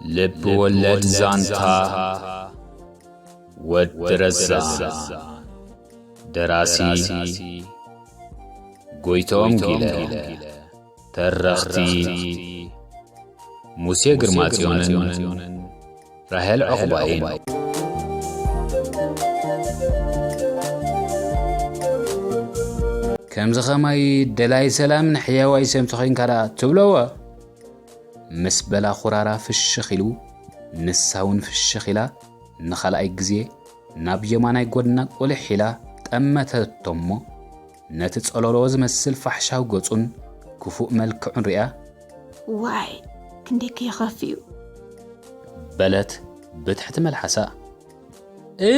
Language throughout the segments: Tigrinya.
ልብ ወለድ ዛንታ ወዲ ረዛን። ደራሲ ጎይቶም ጊለ። ተረኽቲ ሙሴ ግርማጽዮንን ራሄል ዕቑባይን። ከምዚ ኸማይ ደላይ ሰላምን ሕያዋይ ሰምቲ ኾይንካ ደኣ ትብለዎ? ምስ በላ ኹራራ ፍሽኽ ኢሉ፣ ንሳ እውን ፍሽኽ ኢላ፣ ንኻልኣይ ግዜ ናብ የማናይ ጎድና ቁልሕ ኢላ ጠመተቶ እሞ፣ ነቲ ጸሎሎ ዝመስል ፋሕሻው ገጹን ክፉእ መልክዑን ሪኣ፣ "ዋይ፣ ክንደይ ከይኸፍእ እዩ!" በለት ብትሕቲ መልሓሳ። "እ?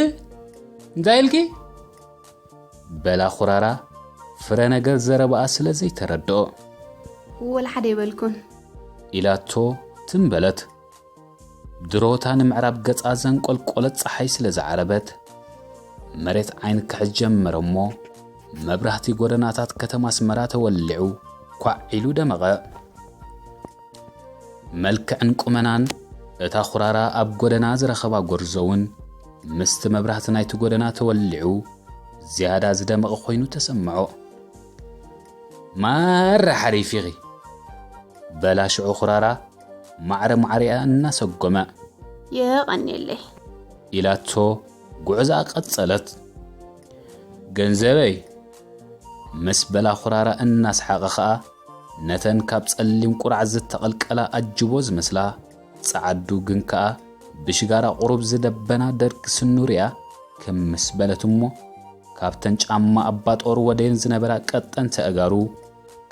እንታይ ኢልኪ?" በላ ኹራራ ፍረ ነገር ዘረባኣ ስለ ዘይተረድኦ። "ወላ ሓደ የበልኩን" ኢላቶ ትም በለት። ድሮታ ንምዕራብ ገጻ ዘንቆልቆለት ጸሓይ ስለ ዝዓረበት፣ መሬት ዓይኒ ክሕዝ ጀመረ እሞ፣ መብራህቲ ጎደናታት ከተማ ኣስመራ ተወሊዑ ኳዕ ኢሉ ደመቐ። መልክዕን ቁመናን እታ ኹራራ ኣብ ጎደና ዝረኸባ ጎርዞ እውን ምስቲ መብራህቲ ናይቲ ጎደና ተወሊዑ ዝያዳ ዝደመቐ ኮይኑ ተሰምዖ። "ማራ ሓሪፍ ኢኺ!" በላ ሽዑ ኹራራ ማዕረ ማዕሪኣ እናሰጎመ። "የቐንየለይ" ኢላቶ ጉዕዛ ቀጸለት። "ገንዘበይ!" ምስ በላ ኹራራ እናሰሓቐ ኸኣ፣ ነተን ካብ ጸሊም ቁራዕ ዝተቐልቀላ ኣጅቦ ዝመስላ ጸዓዱ ግን ከኣ ብሽጋራ ቁሩብ ዝደበና ደርቂ ስኑ ሪኣ፣ ከም ምስ በለት እሞ፣ ካብተን ጫማ ኣባጦር ወደየን ዝነበራ ቀጠንቲ ኣእጋሩ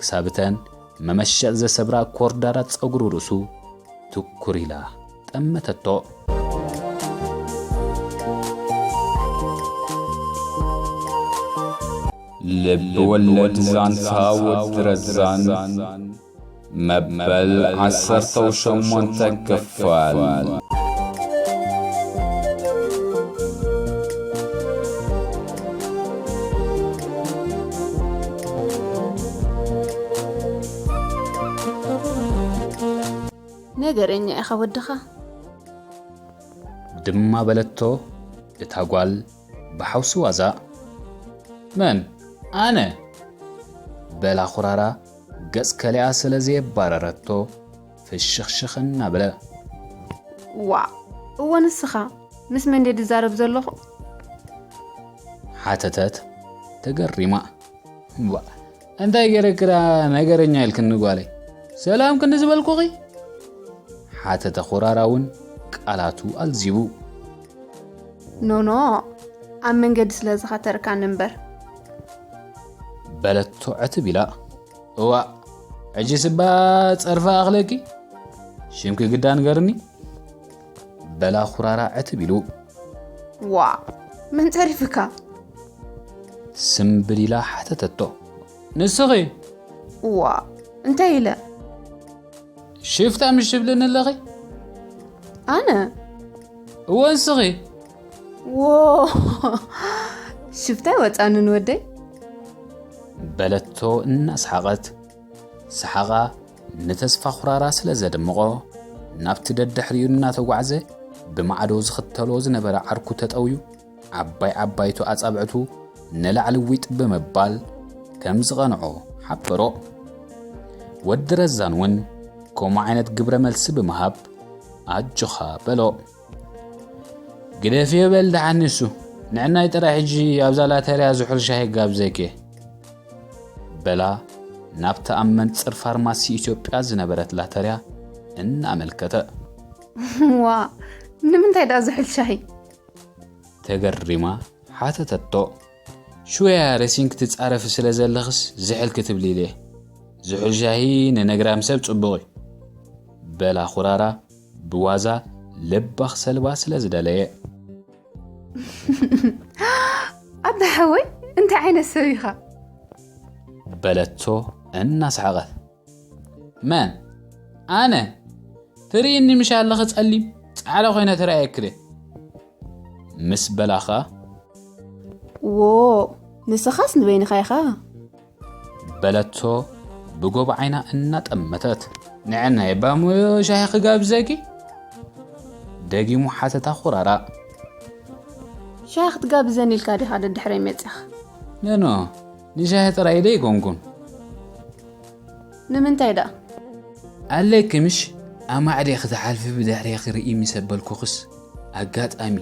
ክሳብተን መመሸጥ ዘሰብራ ኮርዳራት ጸጉሪ ርእሱ ትኩር ኢላ ጠመተቶ። ልብ ወለድ ዛንታ ወዲ ረዛን መበል ዓሰርተ ሸሞንተ ክፋል። ነገረኛ ኢኻ ወድኻ። ድማ በለቶ እታ ጓል ብሓውሲ ዋዛ። "መን? ኣነ?" በላ ኹራራ ገጽ ከሊኣ ስለ ዘየባረረቶ ፍሽኽሽኽ እናበለ። "ዋ፣ እወ ንስኻ ምስ መን ድየ ዝዛረብ ዘለኹ?" ሓተተት ተገሪማ። "ዋ፣ እንታይ ገይረኪ ደኣ ነገረኛ ኢልክኒ ጓለይ? ሰላም ክንዲ ዝበልኩኺ?" ሓተተ ኹራራ እውን ቃላቱ ኣልዚቡ። "ኖኖ፣ ኣብ መንገዲ ስለ ዝኸተርካኒ እምበር" በለቶ ዕትብ ኢላ። "እዋእ፣ ሕጂ ስባ ጸርፊ ኣኽለኪ? ሽምኪ ግዳ ንገርኒ?" በላ ኹራራ ዕትብ ኢሉ። "ዋ፣ መን ጸሪፍካ?" ስምብል ኢላ ሓተተቶ። "ንስኺ?" "ዋ፣ እንታይ ኢለ?" "ሽፍታ ምሽ ትብልኒ ኣለኺ?" "ኣነ?" "እወ፣ ንስኺ?" "ዎ፣ ሽፍታ ይወጻኒ ንወደይ?" በለቶ እናሰሓቐት። ሰሓቓ ንተስፋ ኹራራ ስለ ዘደመቖ፣ ናብቲ ደድሕሪኡ እናተጓዕዘ ብማዕዶ ዝኽተሎ ዝነበረ ዓርኩ ተጠውዩ፣ ዓባይ ዓባይቱ ኣጻብዕቱ ንላዕሊ ዊጥ ብምባል ከም ዝቐንዖ ሓበሮ። ወዲ ረዛን እውን ከምኡ ዓይነት ግብረ መልሲ ብምሃብ፣ "ኣጆኻ" በሎ። "ግደፍዮ በል ደሓን ንሱ፣ ንዕናይ ጥራይ ሕጂ ኣብዛ ላተርያ ዝሑል ሻሂ ጋብዘኪ" በላ ናብታ ኣብ መንጽር ፋርማሲ ኢትዮጵያ ዝነበረት ላተርያ እናኣመልከተ። "ዋ፣ ንምንታይ ደኣ ዝሑል ሻሂ?" ተገሪማ ሓተተቶ። "ሽወያ ረሲንክ ትጻረፊ ስለ ዘለኽስ ዝሕል ክትብሊ ኢለ። ዝሑል ሻሂ ንነግራም ሰብ ጽቡቕ እዩ" በላ ኹራራ ብዋዛ ልባ ክሰልባ ስለ ዝደለየ። "ኣታ ሓወይ፣ እንታይ ዓይነት ሰብ ኢኻ?" በለቶ እናሰሓቐት። "መን? ኣነ? ትርእይኒ ምሽ ኣለኺ ጸሊም ጻዕዳ ኮይነ ተራእየክለ?" ምስ በላኻ። "ዎ፣ ንስኻስ ንበይንኻ ኢኻ?" በለቶ ብጎብ ዓይና እናጠመተት። "ንዕናይ ባሙዮ ሻሂ ክጋብዘኪ?" ደጊሙ ሓተታ ኩራራ። ሻሂ ክትጋብዘኒ ኢልካ ዲኻ ደድሕረይ መፂኻ? ነኖ፣ ንሻሂ ጥራይ ደይኮንኩን። ንምንታይ ደኣ? ኣለኪ ምሽ ኣማዕዴ ክትሓልፊ ብድሕሬ ክርኢ ምስ ኣበልኩኽስ፣ ኣጋጣሚ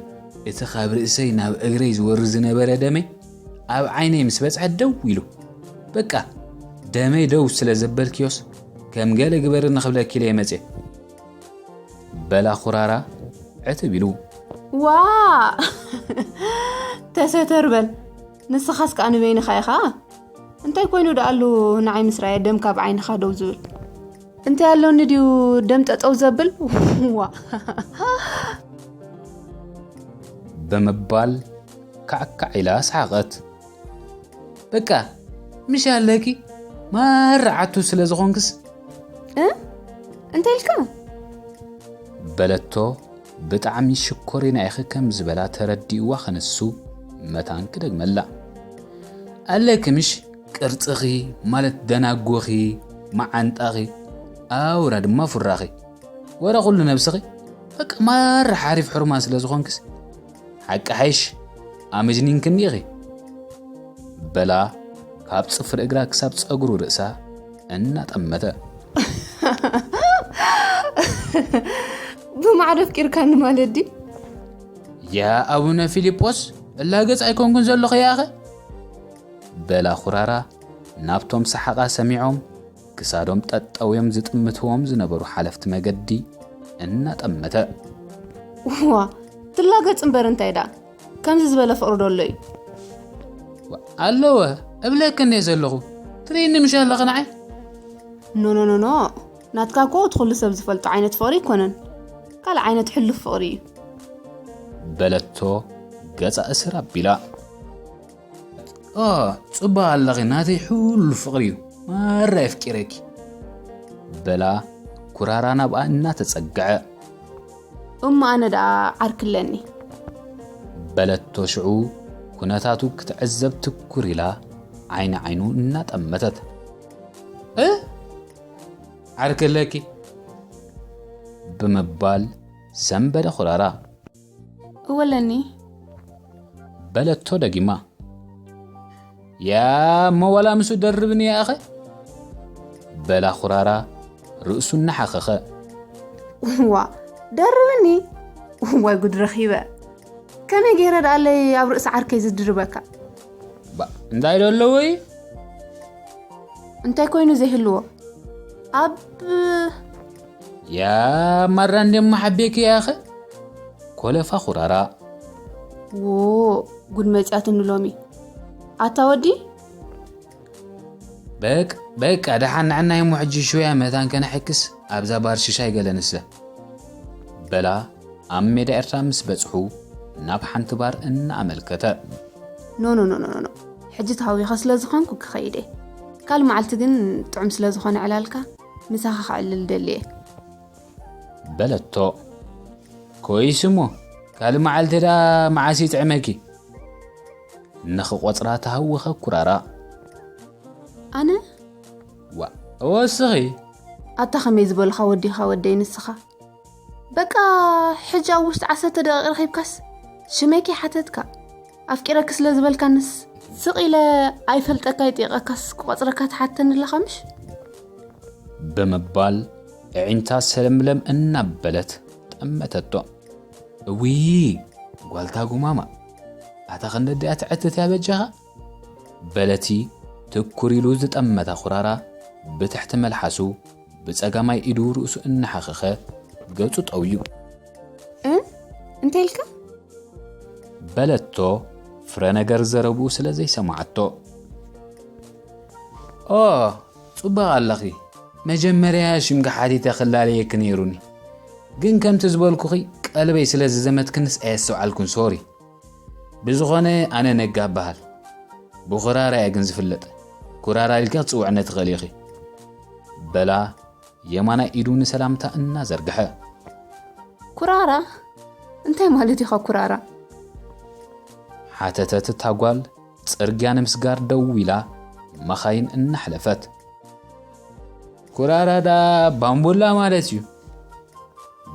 እቲ ካብ ርእሰይ ናብ እግረይ ዝወርድ ዝነበረ ደመይ ኣብ ዓይነይ ምስ በጽሐ ደው ኢሉ። በቃ፣ ደመይ ደው ስለ ዘበልክዮስ ከም ገለ ግበሪ ንኽብለኪ ኢለ መጽየ። በላ ኩራራ ዕትብ ኢሉ። ዋ ተሰተር በል። ንስኻስ ከኣ ንበይንኻ ኢኻ። እንታይ ኮይኑ ደኣሉ ንዓይ ምስ ረኣየ ደም ካብ ዓይንኻ ደው ዝብል? እንታይ ኣሎኒ ድዩ ደም ጠጠው ዘብል? ዋ ብምባል ካዕካዕ ኢላ ሰሓቐት። በቃ ምሽ ኣለኪ ማራ ዓቱ ስለ ዝኾንክስ እ እንታይ ኢልካ? በለቶ ብጣዕሚ ሽኮሪና ኢኺ ከም ዝበላ ተረዲእዋ ክንሱ መታን ክደግመላ ኣለኪ ምሽ ቅርጽኺ ማለት ደናጎኺ መዓንጣኺ ኣውራ ድማ ፉራኺ ወረ ኩሉ ነብስኺ በቃ ማራ ሓሪፍ ሕርማን ስለ ዝኾንክስ ሓቂ ሓይሽ ኣመጅኒንክኒ ኢኺ በላ ካብ ጽፍሪ እግራ ክሳብ ጸጉሩ ርእሳ እናጠመተ ብማዕዶ ኣፍቂርካኒ ማለት ድዩ? ያ ኣቡነ ፊልጶስ እላገጽ ኣይኮንኩን ዘለኹ ያኸ በላ ኩራራ ናብቶም ሰሓቓ ሰሚዖም ክሳዶም ጠጠውዮም ዝጥምትዎም ዝነበሩ ሓለፍቲ መገዲ እናጠመተ ዋ ትላገጽ እምበር እንታይ ደኣ ከምዚ ዝበለ ፍቕሪ ዶ ኣሎ እዩ? ኣለወ እብለክን እየ ዘለኹ ትርእይኒ ምሽ ኣለኺ ንዓይ ኖኖኖኖ ናትካ እኮ እቲ ኩሉ ሰብ ዝፈልጦ ዓይነት ፍቕሪ ኣይኮነን። ካልእ ዓይነት ሕሉፍ ፍቕሪ እዩ። በለቶ ገጻ እስር ኣቢላ። ኦ ጽቡቕ ኣለኺ ናተይ ሕሉፍ ፍቕሪ እዩ ማራ የፍቂረኪ በላ ኩራራ ናብኣ እናተጸግዐ። እሞ ኣነ ደኣ ዓርኪ ኣለኒ። በለቶ ሽዑ ኩነታቱ ክትዕዘብ ትኩር ኢላ ዓይኒ ዓይኑ እናጠመተት። እ ዓርኪ ኣለኪ ብምባል ሰንበደ ኩራራ። እወ ኣለኒ። በለቶ ደጊማ። ያ እሞ ዋላ ምስኡ ደርብኒ ያኸ በላ ኩራራ ርእሱ እናሓኸኸ። ዋ ደርብኒ ዋይ ጉድ ረኺበ። ከመይ ገይረ ደኣለይ ኣብ ርእሲ ዓርከይ ዝድርበካ? ባ እንታይ ዶ ኣለዎ እዩ? እንታይ ኮይኑ ዘይህልዎ? ኣብ ያ ማራ እንደሞ ሓቤኪ ያኸ ኮለፋ ኩራራ። ዎ ጉድ መጽያትኒ ሎሚ። ኣታ ወዲ በቅ በቃ ደሓን ንዕናይ እሞ ሕጂ ሽውያ መታን ከነሕክስ ኣብዛ ባር ሽሻይ ገለ ንስተ በላ ኣብ ሜዳ ኤርትራ ምስ በጽሑ ናብ ሓንቲ ባር እናኣመልከተ። ኖኖኖኖኖ ሕጂ ተሃዊኸ ስለ ዝኾንኩ ክኸይደ ካልእ መዓልቲ ግን ጥዑም ስለ ዝኾነ ዕላልካ ምሳኻ ክዕልል ደልየ። በለቶ። ኮይስ እሞ ካልእ መዓልቲ ደኣ መዓስ ይጥዕመኪ? ንኽቆጽራ ተሃወኸ ኩራራ። ኣነ ዋ እወስኺ ኣታ ከመይ ዝበልኻ ወዲኻ ወደይ ንስኻ በቃ ሕጂ ኣብ ውሽጢ ዓሰርተ ደቂቕ ረኺብካስ ሽመይኪ ሓተትካ ኣፍቂረኪ ስለ ዝበልካንስ ስቕ ኢለ ኣይፈልጠካ ይጥየቐካስ ክቆጽረካ ትሓተኒ ኣለኻ ምሽ ብምባል እዒንታ ሰለምለም እናበለት ጠመተቶ። እውይ ጓልታ ጉማማ ኣታ ክንደዲኣ ትዕትት እያ በጃኻ በለቲ ትኩር ኢሉ ዝጠመታ ኩራራ ብትሕቲ መልሓሱ ብጸጋማይ ኢዱ ርእሱ እናሓኸኸ ገጹ ጠውዩ። እ እንታይ ኢልካ? በለቶ ፍረ ነገር ዘረብኡ ስለ ዘይሰማዓቶ። ኦ ጽቡቕ ኣለኺ። መጀመርያ ሽምኪ ሓቲተ ክላለየኪ ነይሩኒ። ግን ከምቲ ዝበልኩኺ ቀልበይ ስለ ዝዘመትክንስ ኣየስተውዓልኩን ሶሪ። ብዝኾነ ኣነ ነጋ እበሃል። ብኩራራ እየ ግን ዝፍለጥ። ኩራራ ኢልኪ ክትጽውዕኒ ትኽእሊ ኢኺ። በላ የማናይ ኢዱ ንሰላምታ እናዘርግሐ። ኩራራ እንታይ ማለት ኢኻ ኩራራ? ሓተተት እታ ጓል ጽርግያ ንምስጋር ደው ኢላ መኻይን እናሕለፈት። ኩራራ ዳ ባምቡላ ማለት እዩ።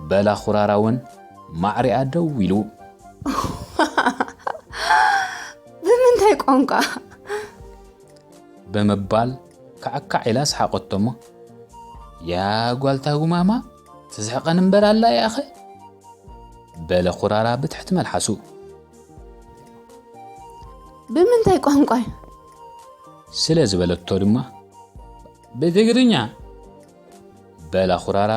በላ ኩራራ እውን ማዕሪኣ ደው ኢሉ። ብምንታይ ቋንቋ? ብምባል ካዕካዕ ኢላ ሰሓቐቶሞ። ያ ጓልታ ጉማማ ትስሕቐን እምበር ኣላ ያኸ? በለ ኩራራ ብትሕቲ መልሓሱ። ብምንታይ ቋንቋ እዩ? ስለ ዝበለቶ ድማ ብትግርኛ በላ ኩራራ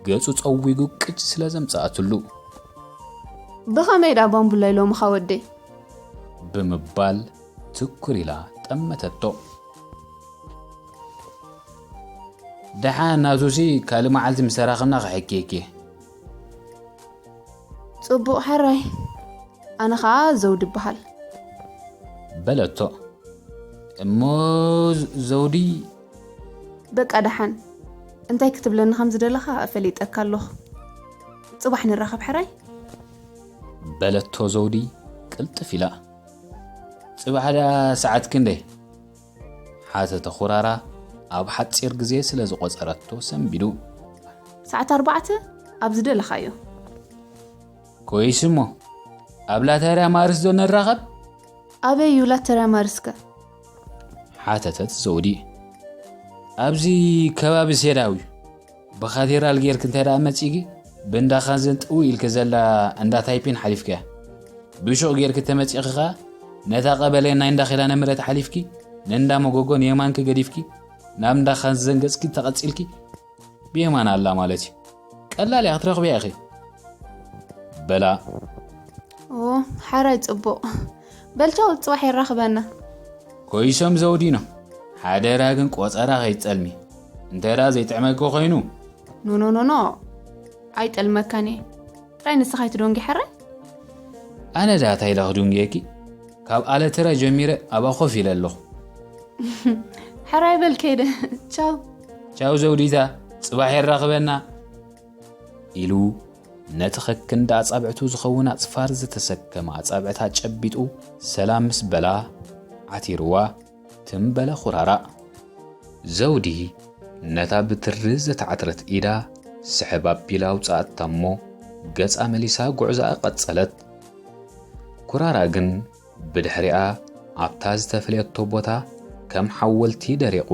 ገጹ ጸዊጉ ቅጭ ስለ ዘምጽኣትሉ። ብኸመይ ዳ ባምቡላ ኢሎምኻ ወደይ? ብምባል ትኩር ኢላ ጠመተቶ። ደሓን ናቱሲ ካልእ መዓልቲ ምስ ተራኸብና ክሕኬኪ። ጽቡቕ ሕራይ። ኣነ ኸዓ ዘውዲ ይበሃል። በለቶ። እሞ ዘውዲ በቃ ደሓን እንታይ ክትብለኒ ከም ዝደለኻ ፈሊጠካ ኣለኹ። ጽባሕ ንራኸብ ሕራይ። በለቶ ዘውዲ ቅልጥፍ ኢላ። ጽባሕ ደኣ ሰዓት ክንደይ? ሓተተ ኩራራ ኣብ ሓጺር ግዜ ስለ ዝቖጸረቶ ሰንቢዱ። ሰዓት ኣርባዕተ ኣብ ዝደለኻዮ። ኮይስ እሞ ኣብ ላተርያ ማርስ ዶ ንራኸብ? ኣበይ እዩ ላተርያ ማርስከ? ሓተተት ዘውዲ። ኣብዚ ከባቢ ሴዳዊ ብካቴድራል ጌርክ እንታይ ደኣ መጺጊ ብእንዳ ካንዘን ጥው ኢልክ ዘላ እንዳ ታይፒን ሓሊፍከያ። ብሹቕ ጌርክ ተመጺኺ ኸኣ ነታ ቀበሌ ናይ እንዳ ኪዳነ ምሕረት ሓሊፍኪ ንእንዳ መጎጎ ንየማንኪ ገዲፍኪ ናብ እንዳ ካንዘን ገጽኪ ተቐጺልኪ ብየማን ኣላ ማለት እዩ። ቀላል እያ ክትረኽብያ ኢኺ። በላ ኦ ሓራይ ጽቡቕ። በልቻው ጽባሕ የራኽበና። ኮይሶም ዘውዲኖ ሓደራ ግን ቆጸራ ከይትጸልሚ። እንተ ደኣ ዘይጥዕመኪ ኮይኑ ኖኖኖኖ ኣይጠልመካን እየ። ጥራይ ንስኻ ኣይትደንጊ ሕራይ። ኣነ ደኣ እንታይ ኢለ ክድንጉየኪ? ካብ ኣለትራ ጀሚረ ኣብኣ ኮፍ ኢለ ኣለኹ። ሕራይ በል ከይደ። ቻው። ቻው ዘውዲታ፣ ጽባሕ የራኽበና። ኢሉ ነቲ ከክንዲ ኣጻብዕቱ ዝኸውን ኣጽፋር ዝተሰከመ ኣጻብዕታ ጨቢጡ ሰላም ምስ በላ ዓቲርዋ ትም በለ ኩራራ። ዘውዲ ነታ ብትሪ ዝተዓትረት ኢዳ ስሕብ ኣቢላ ኣውጽኣታ እሞ ገጻ መሊሳ ጉዕዞኣ ቀጸለት። ኩራራ ግን ብድሕሪኣ ኣብታ ዝተፈለየቶ ቦታ ከም ሓወልቲ ደሪቑ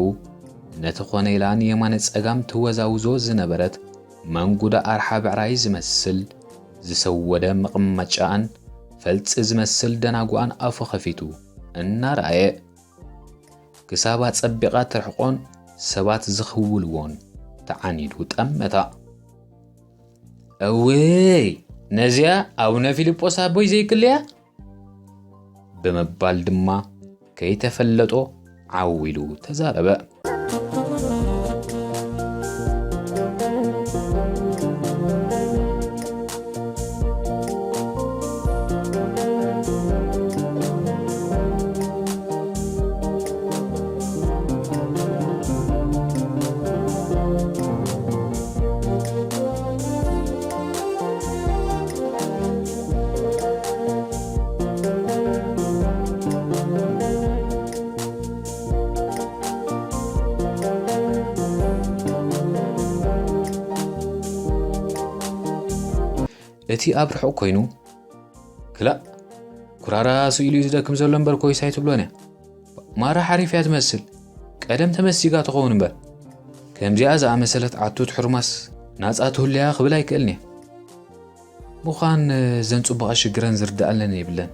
ነቲ ኮነ ኢላ ንየማነ ጸጋም ትወዛውዞ ዝነበረት መንጉዳ ኣርሓ ብዕራይ ዝመስል ዝሰወደ መቐመጫኣን ፈልጺ ዝመስል ደናጉኣን ኣፉ ከፊቱ እናረኣየ ክሳብ ኣጸቢቓ ትርሕቆን ሰባት ዝኽውልዎን ተዓኒዱ ጠመታ። እውይ ነዚኣ ኣቡነ ፊልጶስ ኣቦይ ዘይክልያ ብምባል ድማ ከይተፈለጦ ዓው ኢሉ ተዛረበ። እቲ ኣብ ርሑቕ ኮይኑ ክላእ ኩራራ ስኢሉ እዩ ዝደክም ዘሎ እምበር ኮይስ ኣይትብሎን እያ። ማራ ሓሪፍ እያ ትመስል። ቀደም ተመሲጋ ትኸውን እምበር ከምዚኣ ዝኣመሰለት ዓቱት ሕርማስ ናጻ ትህሉያ ክብል ኣይክእልን እየ። ምዃን ዘን ጽቡቓ ሽግረን ዝርድኣለን የብለን።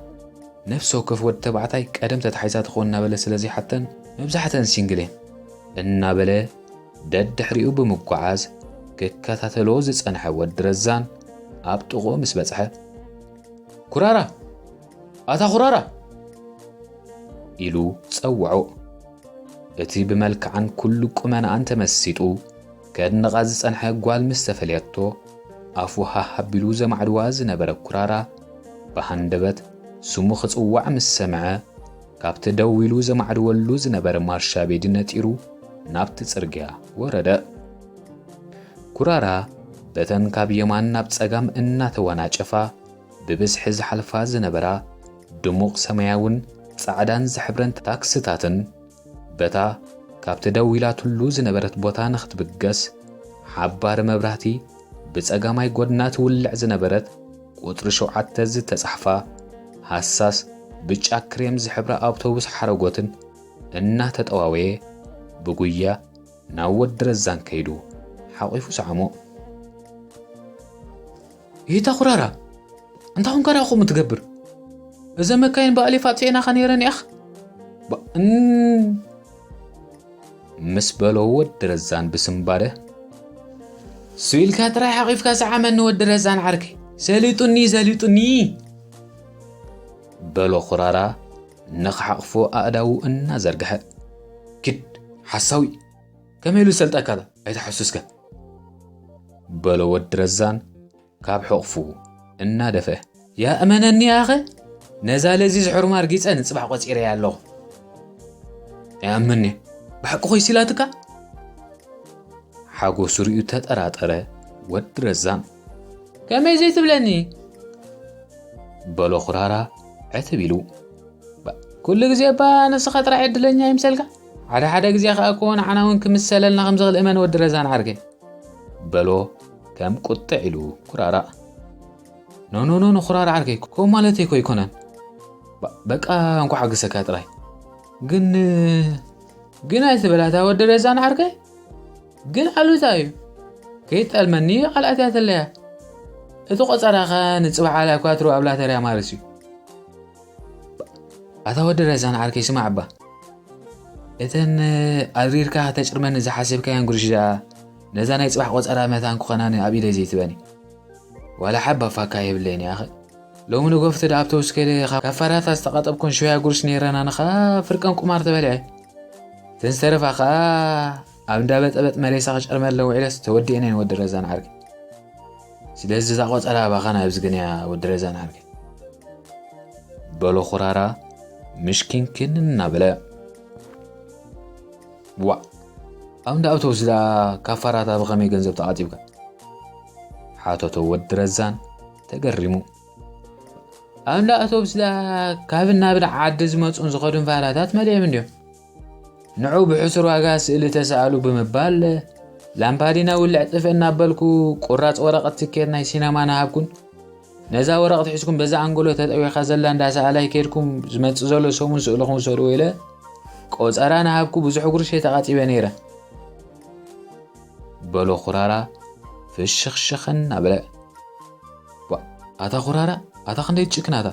ነፍሲ ወከፍ ወዲ ተባዕታይ ቀደም ተታሒዛ ትኸውን እናበለ ስለ ዘይሓተን መብዛሕተን ሲንግል እየን እናበለ ደድሕሪኡ ብምጓዓዝ ክከታተሎ ዝጸንሐ ወዲ ረዛን ኣብ ጥቕኡ ምስ በጽሐ ኩራራ ኣታ ኩራራ ኢሉ ጸውዖ። እቲ ብመልክዓን ኩሉ ቁመናኣን ተመሲጡ ከድንቓ ዝጸንሐ ጓል ምስ ተፈልየቶ ኣፉ ሃህ ኣቢሉ ዘማዕድዋ ዝነበረ ኩራራ ብሃንደበት ስሙ ክጽዋዕ ምስ ሰምዐ ካብቲ ደው ኢሉ ዘማዕድወሉ ዝነበረ ማርሻ ቤዲ ነጢሩ ናብቲ ጽርግያ ወረደ። ኩራራ በተን ካብ የማን ናብ ጸጋም እናተወናጨፋ ብብዝሒ ዝሓልፋ ዝነበራ ድሙቕ ሰማያውን ጻዕዳን ዝሕብረን ታክስታትን በታ ካብቲ ደው ኢላትሉ ዝነበረት ቦታ ንኽትብገስ ሓባሪ መብራህቲ ብጸጋማይ ጎድና ትውልዕ ዝነበረት ቁጽሪ ሸውዓተ ዝተጻሕፋ ሃሳስ ብጫ ክሬም ዝሕብራ ኣውቶቡስ ሓረጎትን እናተጠዋወየ ብጉያ ናብ ወዲ ረዛን ከይዱ ሓቒፉ ሰዓሞ። ይታ ኩራራ፣ እንታይ ኾንካ ደኣ ከምኡ ትገብር? እዘን መካይን ብኣሌፍ ኣጥፊኤናኻ ነይረን ያኽ። ባ-፣ እን-፣ ምስ በሎ ወዲ ረዛን ብስምባደ። ስኢልካ ጥራይ ሓቒፍካ ሰዓመኒ ወዲ ረዛን ዓርከይ። ሰሊጡኒ፣ ሰሊጡኒ። በሎ ኩራራ ንኽሓቕፎ ኣእዳዉ እናዘርግሐ። ኪድ፣ ሓሳዊ፣ ከመይ ኢሉ ዝሰልጠካ ዶ? ኣይትሓሱስካ። በሎ ወዲ ረዛን ካብ ሕቕፉ እናደፍአ። ያ እመነኒ ኣኸ፣ ነዛ ለዚ ዝሕሩማ ርጊጸ ንጽባሕ ቆጺረያ ኣለኹ። ኣይኣምንየ፣ ብሓቂ ኮይስ ኢላትካ? ሓጎሱ ርእዩ ተጠራጠረ ወዲ ረዛን። ከመይ ዘይትብለኒ? በሎ ኩራራ ዕትብ ኢሉ። ባ-፣ ኩሉ ግዜ እባ ንስኻ ጥራይ ዕድለኛ ይምሰልካ? ሓደ ሓደ ግዜ ከኣ እኮ ንዓና እውን ክምሰለልና ከም ዝኽእል እመን ወዲ ረዛን ዓርከይ። በሎ ከም ቁጥዕ ኢሉ ኩራራ። ኖ፣ ኖ፣ ኖ፣ ኖ፣ ኩራራ ዓርከይ፣ ከምኡ ማለተይ እኮ ኣይኮነን። ባ-፣ በቃ እንኳዕ ሓገሰካ ጥራይ። ግን፣ ግን ኣይትበል ኣታ ወዲ ረዛን ዓርከይ። ግን ኣሉታ እዩ። ከይጠልመኒ ቃል ኣትያትለያ። እቲ ቆጸራኻ ንጽባሕ ኣላ ኳትሮ ኣብ ላተርያ ማርስ እዩ። ኣታ ወዲ ረዛን ዓርከይ ስማዕ እባ። እተን ኣድሪርካ ከተጭርመኒ ዝሓሰብካየን ጉርሽ ደኣ ነዛ ናይ ጽባሕ ቆጸራ መታን ክኾናኒ ኣብ ኢደይ ዘይትበኒ። ዋላ ሓባ ፋካ የብለይን ያኸ። ሎሚ ንጎፍቲ ደኣ ኣብተውስ ከይደ ካብ ፋራታ ዝተቐጠብኩን ሽውያ ጉርሽ ነይረን ኣነ ኸኣ ፍርቀን ቁማር ተበሊዐ። እተን ዝተረፋ ኸኣ ኣብ እንዳ በጠበጥ መሬሳ ክጨርመለን ውዒለስ ተወዲአን እየን ወዲ ረዛን ዓርከይ። ስለዚ እዛ ቆጸራ ባኻና ኣብዚ ግንያ ወዲ ረዛን ዓርከይ። በሎ ኩራራ ምሽኪንክን እናበለ። ዋእ፣ ኣብ እንዳ ኣውቶቡስ ደኣ ካብ ፋራታ ብኸመይ ገንዘብ ተቓጢብካ? ሓተቶ ወዲ ረዛን ተገሪሙ። ኣብ እንዳ ኣውቶቡስ ደኣ ካብን ናብን ዓዲ ዝመጹን ዝኸዱን ፋራታት መሊኦም እንድዮም። ንዑ ብሕሱር ዋጋ ስእሊ ተሰኣሉ ብምባል ላምፓዲና ውልዕ ጥፍእ እናበልኩ ቁራጽ ወረቐት ትኬት ናይ ሲነማ ናሃብኩን። ነዛ ወረቐት ሒዝኩም በዛ ኣንጎሎ ተጠዊኻ ዘላ እንዳ ሰኣላይ ከይድኩም ዝመጽእ ዘሎ ሰሙን ስእልኹም ውሰድዎ ኢለ ቆጸራ ናሃብኩ ብዙሕ ጉርሽ እየ ተቓጺበ ነይረ። በሎ ኩራራ ፍሽኽሽኽ እናበለ። ዋ፣ ኣታ ኩራራ፣ ኣታ ክንደይ ትጭክን ኣታ።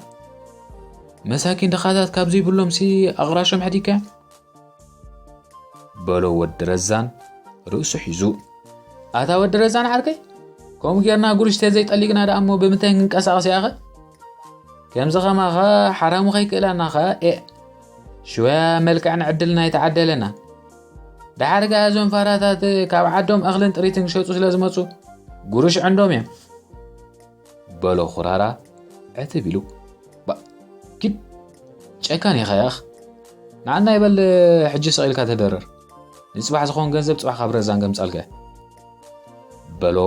መሳኪን ድኻታት ካብ ዘይብሎምሲ ኣቕራሾም ሕዲግካዮም። በሎ ወዲ ረዛን ርእሱ ሒዙ። ኣታ ወዲ ረዛን ዓርከይ፣ ከምኡ ጌርና ጉርሽ ተዘይጠሊቅና ደኣ እሞ ብምንታይ ክንቀሳቐስ ያኸ? ከምዚ ኸማኸ ሓራሙ ከይክእላና ኸ ኤእ። ሽወያ መልክዕን ዕድልን ኣይተዓደለና። ደሓር ከኣ እዞም ፋራታት ካብ ዓዶም እኽልን ጥሪትን ክሸጡ ስለ ዝመጹ ጉርሽ ዕንዶም እዮም። በሎ ኩራራ ዕትብ ኢሉ። ባ-፣ ኪድ ጨካን ኢኻ ያኽ። ንዓና ይበል ሕጂ ስቕ ኢልካ ተደረር። ንጽባሕ ዝኾን ገንዘብ ጽባሕ ካብ ረዛን ገምጻልካ እየ። በሎ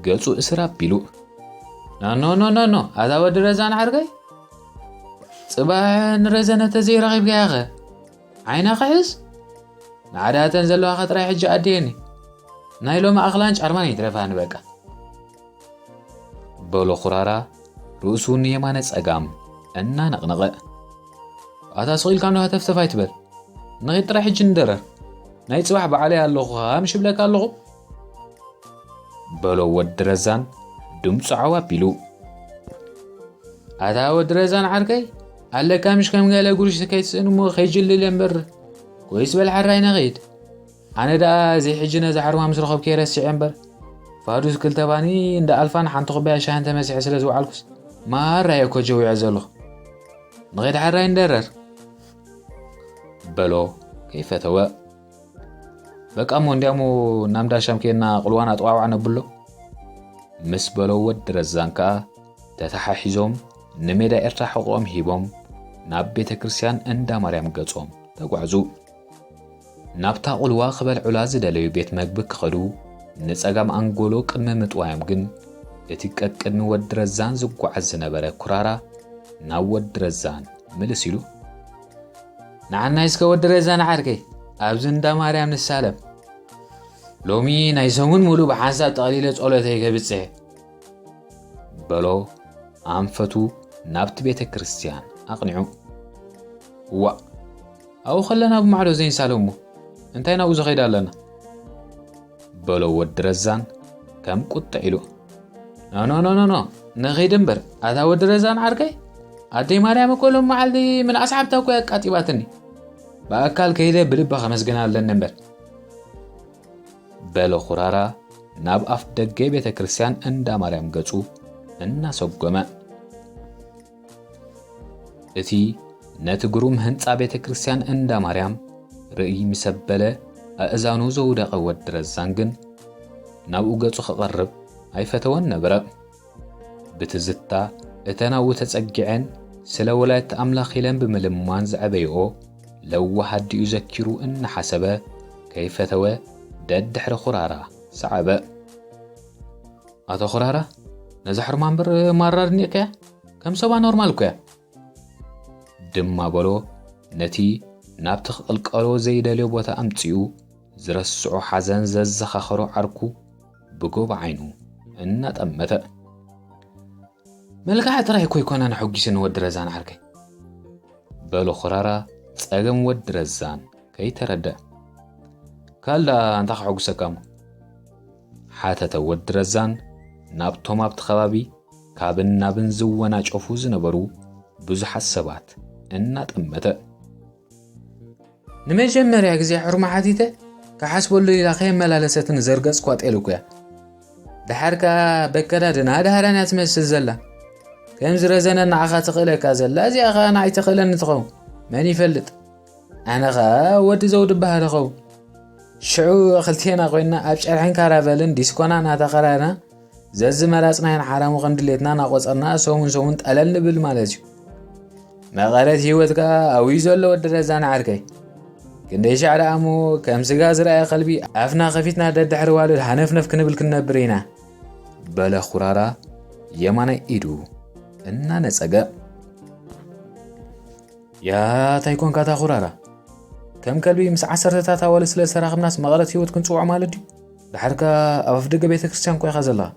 ገጹ እስር ኣቢሉ። ናኖ፣ ኖ፣ ኖ፣ ኖ፣ ኣታ ወዲ ረዛን ዓርከይ። ጽባሕ ንረዘነ ተዘይረኺብካያ ኸ? ዓይና ክሕዝ? ንዓዳተን ዘለዋኻ ጥራይ ሕጂ ኣድየኒ። ናይ ሎሚ ኣኽላን ጫርማን ይትረፋኒ በቃ። በሎ ኩራራ ርእሱ ንየማነ ጸጋም እናነቕነቐ። ኣታ ስቕ ኢልካ እንዶ ሃተፍተፍ ኣይትበል። ንኺድ ጥራይ ሕጂ ንደረር። ናይ ጽባሕ በዓለይ ኣለኹ ኸኣ ምሽ እብለካ ኣለኹ። በሎ ወዲ ረዛን ድምፁ ዓው ኣቢሉ። ኣታ ወዲ ረዛን ዓርከይ፣ ኣለካ ምሽ ከም ገለ ጉርሽ ከይትስእን እሞ ከይጅልል እምበር። ኮይስ በል ሓራይ ንኺድ። ኣነ ደኣ እዚ ሕጂ ነዛ ሕሩማ ምስ ረኸብኩ ረሲዐ እምበር፣ ፋዱስ ክልተ ባኒ እንዳ ኣልፋን ሓንቲ ኩባያ ሻህን ተመሲሐ ስለ ዝወዓልኩስ፣ ማራ እየ እኮ ጀዊዐ ዘለኹ። ንኺድ ሓራይ ንደረር። በሎ ከይፈተወ። በቃ እሞ እንዲያሞ ናብ እንዳ ሻም ከይድና ቁልዋና ጠዋውዓ ነብሎ። ምስ በሎ ወዲ ረዛን ከኣ ተተሓሒዞም ንሜዳ ኤርትራ ሕቖኦም ሂቦም ናብ ቤተ ክርስቲያን እንዳ ማርያም ገጾም ተጓዕዙ። ናብታ ቁልዋ ክበልዑላ ዝደለዩ ቤት መግቢ ክኸዱ ንጸጋም ኣንጎሎ ቅድሚ ምጥዋዮም ግን እቲ ቀቅድሚ ወዲ ረዛን ዝጓዓዝ ዝነበረ ኩራራ ናብ ወዲ ረዛን ምልስ ኢሉ። ንዓናይ እስከ ወዲ ረዛን ዓርከይ ኣብዚ እንዳ ማርያም ንሳለም። ሎሚ ናይ ሰሙን ሙሉእ ብሓንሳብ ጠቕሊለ ጸሎተይ ከብጽሕ። በሎ ኣንፈቱ ናብቲ ቤተ ክርስቲያን ኣቕኒዑ። "እዋእ፣ ኣብኡ ከለና ብማዕዶ ዘይንሳለሞ እንታይ ናብኡ ዝኸይድ ኣለና?" በሎ ወዲ ረዛን ከም ቁጥዕ ኢሉ። "ኖ፣ ኖ፣ ኖ፣ ኖ፣ ኖ፣ ንኺድ እምበር፣ ኣታ ወዲ ረዛን ዓርከይ፣ ኣደይ ማርያም እኮ ሎም መዓልቲ ምልኣስ ሓብታ እኮ ኣቃጢባትኒ። ብኣካል ከይደ ብልቢ ከመስግና ኣለኒ እምበር።" በሎ ኹራራ ናብ ኣፍ ደገ ቤተ ክርስቲያን እንዳ ማርያም ገጹ እናሰጎመ። እቲ ነቲ ግሩም ህንጻ ቤተ ክርስቲያን እንዳ ማርያም ርእይ ምስ ኣበለ ኣእዛኑ ዘውደቐ ወዲ ረዛን ግን ናብኡ ገጹ ክቐርብ ኣይፈተወን ነበረ። ብትዝታ እተን ኣብኡ ተጸጊዐን ስለ ወላዲተ ኣምላኽ ኢለን ብምልማን ዘዕበይኦ ለዋህ ኣዲኡ ዘኪሩ እናሓሰበ ከይፈተወ ደድሕሪ ኹራራ ሰዓበ። "ኣቶ ኹራራ፣ ነዛ ሕርማ እምበር ማራ ኣድኒቕካያ? ከም ሰባ ኖርማል እኮ እያ።" ድማ በሎ ነቲ ናብቲ ክቕልቀሎ ዘይደልዮ ቦታ ኣምጺኡ ዝረስዖ ሓዘን ዘዘኻኸሮ ዓርኩ ብጎቦ ዓይኑ እናጠመተ። "መልክዓ ጥራይ እኮ ኣይኮነን ኣሐጒስኒ ወዲ ረዛን ዓርከይ።" በሎ ኹራራ ጸገም ወዲ ረዛን ከይተረድአ። "ካልእ ደኣ እንታይ ከሐጉሰካ እሞ?" ሓተተ ወዲ ረዛን ናብቶም ኣብቲ ከባቢ ካብን ናብን ዝወናጨፉ ዝነበሩ ብዙሓት ሰባት እናጠመተ። "ንመጀመርያ ግዜ ሕርማ ሓቲተ ክሓስበሉ ኢላ ከየመላለሰትን ዘርገጽኳ ጤል እኮ እያ። ደሓር ከኣ በከዳድና ደሃራን እያ ትመስል ዘላ። ከምዚ ረዘነ ንዓኻ ትኽእለካ ዘላ፣ እዚኣ ኸኣ ንዓይ ትኽእለኒ ትኸውን። መን ይፈልጥ? ኣነ ኸኣ ወዲ ዘውዲ እበሃል እኸውን። ሽዑ ክልቴና ኮይንና ኣብ ጨርሕን ካራቨልን ዲስኮና እናተኸራና፣ ዘዝመራጽናዮን ሓራሙ ከም ድሌትና እናቖጸርና ሰሙን ሰሙን ጠለል ንብል ማለት እዩ። መቐረት ህይወት ከኣ ኣብኡ እዩ ዘሎ ወዲ ረዛን ዓርከይ። ክንደይ ሻዕ ደኣ እሞ ከም ስጋ ዝረኣየ ከልቢ ኣፍና ከፊትና ደድሕሪ ዋልድ ሃነፍነፍ ክንብል ክንነብር ኢና።" በለ ኹራራ የማናይ ኢዱ እናነጸገ። "ያ እንታይ ኮንካ እታ ኹራራ? ከም ከልቢ ምስ ዓሰርተታት ኣዋልድ ስለ ዝተራኸብናስ መቐረት ህይወት ክንጽውዖ ማለት ድዩ? ደሓር ከኣ ኣብ ኣፍደገ ቤተ ክርስቲያን እኮ ኢኻ ዘለኻ?"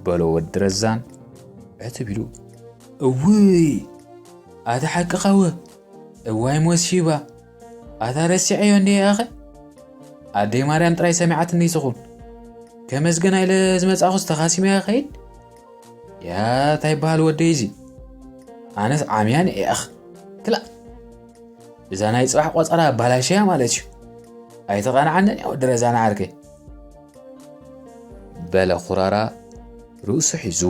በሎ ወዲ ረዛን ዕትብ ኢሉ። "እውይ፣ ኣታ ሓቅኻ እወ፣ እዋይ ሞሲባ፣ ኣታ ረሲዐዮ እንድየ ኣኸ? ኣደይ ማርያም ጥራይ ሰሚዓትኒ ትኹን። ከመስግና ኢለ ዝመጻኹስ ተኻሲመ እየ ኸይድ? ያ እንታይ ይበሃል ወደይ እዚ? ኣነስ ዓምያን እየ ኣኽ። ክላእ፣ እዛ ናይ ጽባሕ ቆጸራ ኣባላሸያ ማለት እዩ። ኣይተቐንዓንን እያ ወዲ ረዛን ዓርከይ።" በለ ኹራራ ርእሱ ሒዙ።